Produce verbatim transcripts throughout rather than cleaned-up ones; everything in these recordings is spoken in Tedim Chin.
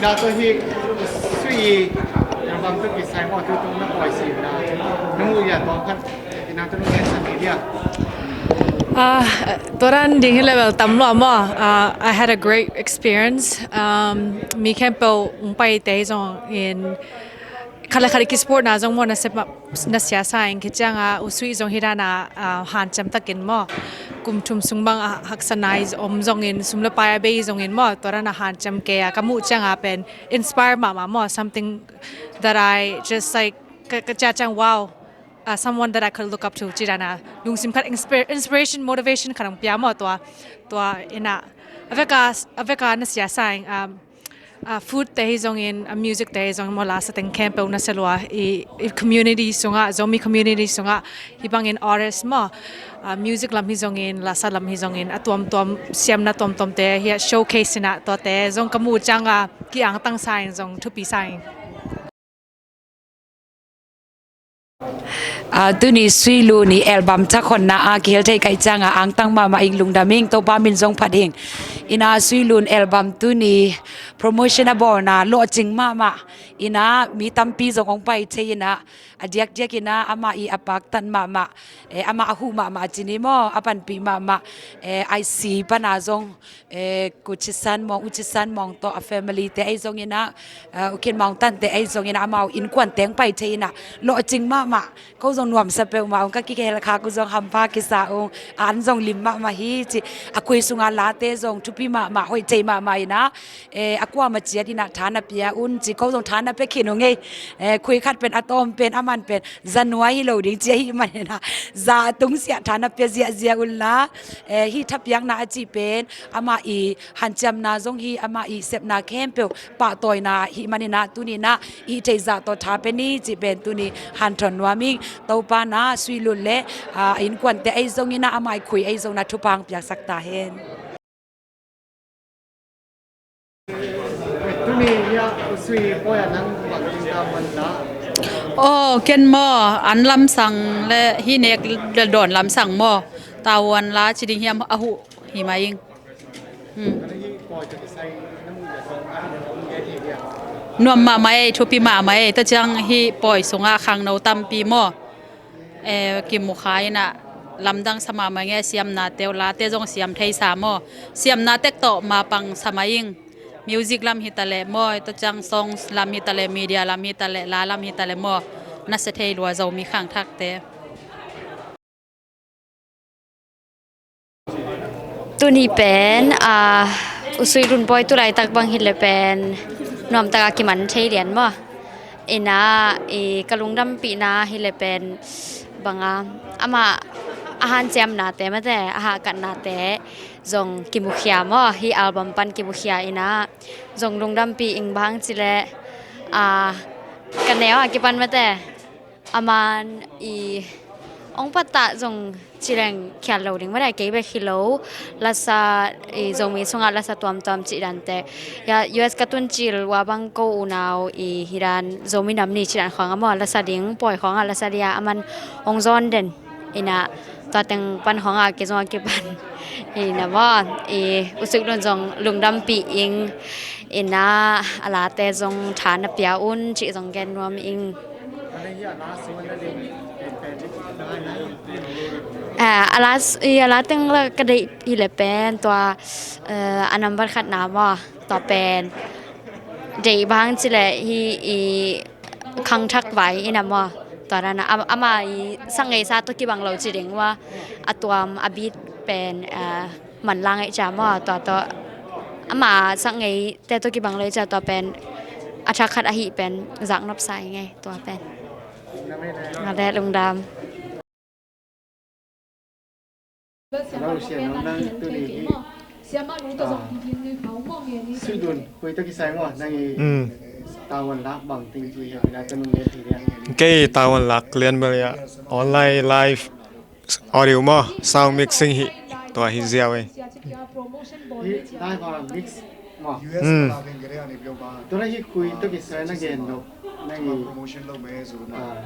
Tua hi sui album tawh kisai maw, tu tung na pawi si na. Nung ya tawm khat ina tu nung ya sa media. Ah, tua dan ding hi level tam lua maw. Ah, I had a great experience. Um, mi khempeuh ong pai te zong in khat le khat i ki support na zong maw, na sep ma, na sia sa in, khit ciang a U Sui zong hi dan a, ah, hanciam takin maw, kum thum sung bang a haksa nai om zongin, sum le pai a bei zongin maw, tua dan a hanciam kei a ka muh ciang a pen inspire mahmah maw, something that I just like, ka, ka cia ciang, wow, uh, someone that I could look up to, ci dan a lungsim khat, inspir-, inspiration, motivation khat ong pia maw, tua, tua ina. A vek a, a vek a na sia sa in, um, a food te hi zongin, a music te hi zongin maw, la sa teng khempeuh na sia lua, i, i community sungah, Zomi community sungah, hi bangin artist maw, a music lam hi zongin, la sa lam hi zongin, a tuamtuam, siamna tuamtuam te hi a showcase ina, tua te zong ka muh ciang a ki angtang sa in, zong thupi sa in. Ah, tuni Sui Lun i album thakhonna a kihel thei ka hih ciang a angtang mahmah ing, lungdam ing, Topa min zong phat ing. Ina Sui Lun album tuni promotion a bawlna lawhcing mahmah ina, mi tampi zong ong pai thei ina, a diakdiak ina amah i a paktan mahmah, eh, amah a huh mahmah a ci ni maw, a panpih mahmah, eh, I C pana zong, eh, Ku Ci San Mawng, U Ci San Mawng tawh a family te ahi zongin ah, eh, U Khin Mawng Tan te ahi zongin ah, amau innkuan teng pai thei in ah, lawhcing mahmah, ko zong nuamsa peuhmah ung, ka kikhelkhak uh zong hampha kisa ung, an zong lim mahmah hi ci, a khui sunga late zong thupi mahmah, hoih thei mahmah in ah, eh, a kuama ciat in ah tha na pia un ci, ko zong tha na pia khin ung ei, eh, khui khat pen a tawm pen, a man pen, za nuai hi lo ding ci ahih manin ah, za a tungsiah tha na pia ziahziah unla, eh, hih thapiakna a cih pen amah i hanciamna zong hi, amah i sepna khempeuh pahtawina hih manin ah, tuni in ah i theih zah tawh tha pia ni cih pen tuni hanthawn nuam ing. Topa in ah Sui Lun le, ah, innkuante ahi zongin ah, amah i khui ahi zongin ah thupha ong piaksak ta hen. Tuni hiah U Sui pawi ah nang bang ding ta man la? Aw, ken maw, an lamsang le hih nek le dawn lamsang maw, tavuan la ci ding hiam, a huh hi mah ing. Hmm. Nuam mahmah ei, thupi mahmah ei, tua ciang hih pawi sungah khangno tampi maw, eh, kimu kha in ah, lamdang sa mahmah ing ei, siamnate uh, late zong siam thei sa maw, siamna tek tawh mapang sa mah ing. Music lam hi ta leh maw, tua ciang songs lam hi ta leh, media lam hi ta leh, la lam hi ta leh maw, na sia thei lua Zomi khangthakte. Tuni pen, ah, U Sui Lun pawi tu laitak bang hi leh pen nuamtak a kiman thei lian maw. In ah, i ka lungdampihna hi leh pen bang a, amah a hanciamnate mate, a hahkatnate zong kimukhia maw, hih album pan kimukhia in ah zong lungdampih ing, bang ci leh, ah, ka neu a kipan mate. A man i ong pattah zong ci leng khial lo ding mate, kei bek hi lo, lasa, i Zomi sungah lasa tuamtuam cih dante. Ya, U S ka tun cil ua bang ko unau i hih dan Zomi Nam Ni cih dan khawng ah maw, lasa ding pawi khawng ah lasa dia a man ong zawn den. In ah tua teng pan khawng ah kei zong a kipan in ah maw, i U Sui Lun zong lungdampih ing. In ah a late zong tha na pia un cih zong gen nuam ing. Ah, a la, i a la teng la ka deih hi leh pen tua, eh, a nambat khatna maw, tua pen deih bang ci leh hih i khangthak vai in ah maw, tua dan a, am-, amah i sak ngeisa tawh kibang lo ci ding ua, a tuam a beat pen, eh, manlang ei cia maw, tua tawh amah sak ngeite tawh kibang lo ei cia, tua pen a thak khat ahi pen zaknop sa ing ei, tua pen. Nga le lungdam. Sui Lun khui tawh kisai maw, nang i tavuan lak bang ting ci hi a, ka nung ngen thei dia. Kei tavuan lak lian bel ia online live audio maw, sound mixing hi, tua hi ziau ei. Hi live a mix maw. Hmm. Tua hi khui tawh kisai na gen lo, na hi, ah,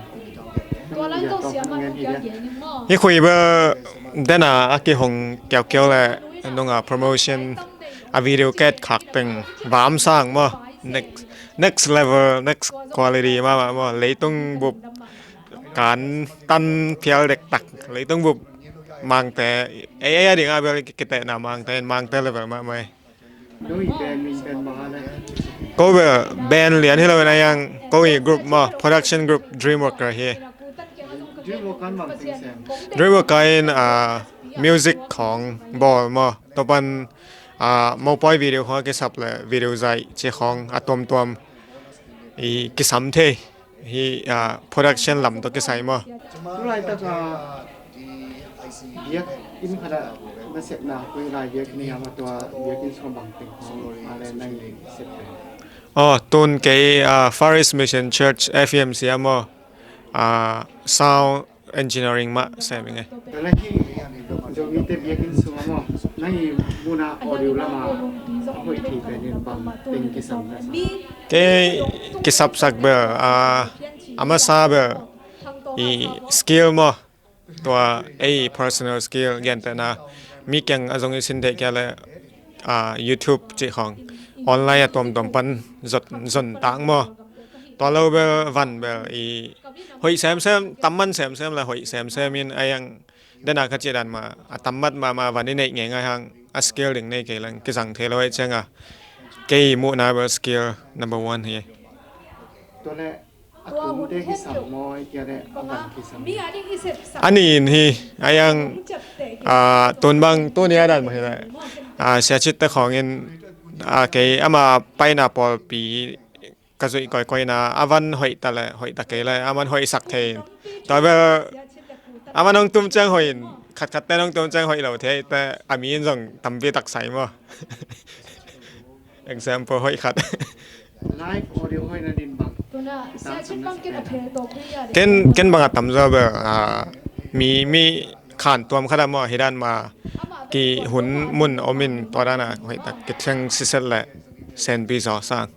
hi khui bel dena a kihong kiaukiau le nunga promotion a video ket khak peng vam sang maw. Next, next level, next quality mahmah maw. Leitung bup kan tan phial dektak. Leitung bup mangte, ei, ei a ding a bel kitehna mangte, mangte level mahmah. Ko bel band lian hi lo in a yang, ko i group maw, production group Dreamworker hi. Dreamworker in, ah, music khawng bawl maw. Tua pan, ah, Mopoi video khawng a kisap le video zaih ci khawng a tuamtuam i kisam thei. Hi, ah, production lam tawh kisai maw. Tulaitak a biakinn khat ah na sepna koi lai biakinn hiam, a tua biakinn sung bang teng khawng a le nang i sep pen? Oh, tun kei, ah, Far East Mission Church F E M C a maw. Ah, sound engineering mah sem ing e. Tua le hih Zomite biakinn sungah maw, nang i muhna audio lamah a hoih thei pen in bang teng kisam na sa? Kei kisapsak bel, ah, a masa bel i skill maw, tua ei personal skill, gentehna mi kiang a zong i sin theih kei le, ah, YouTube cih khawng online a tuamtuam pan zot, zon tak maw. Tua lo bel van bel i hoih semsem, tamman semsem le hoih semsem in a yang dena ka cih dan mah a tammat mahmah van i neih ngeingai hang a skill ding nei kei leng kizang thei lo ahih cianga kei muhna bel skill number one hi. Tua le a tumte kisam maw, i kia le a van kisam? A nih in hi, a yang, ah, tun bang tuni a dan mah hi le, ah, siacitte khawngin, ah, kei ama paina pawlpi ka zuih koikoina, a van hoih ta le hoih ta kei le a man hoihsak thei in. Tua bel a man hong tum ciang hoih in, khatkhatte hong tum ciang hoih lo thei te a mi in zong tampi tak sai maw. Example hoih khat. Live audio hoihna din bang? Ken, ken bang a tamzaw bel, ah, mi, mi khan tuam khat a maw, hi dan mah kihun mun om in tua dan a hoih tak kithleng siset le senpi zaw sang.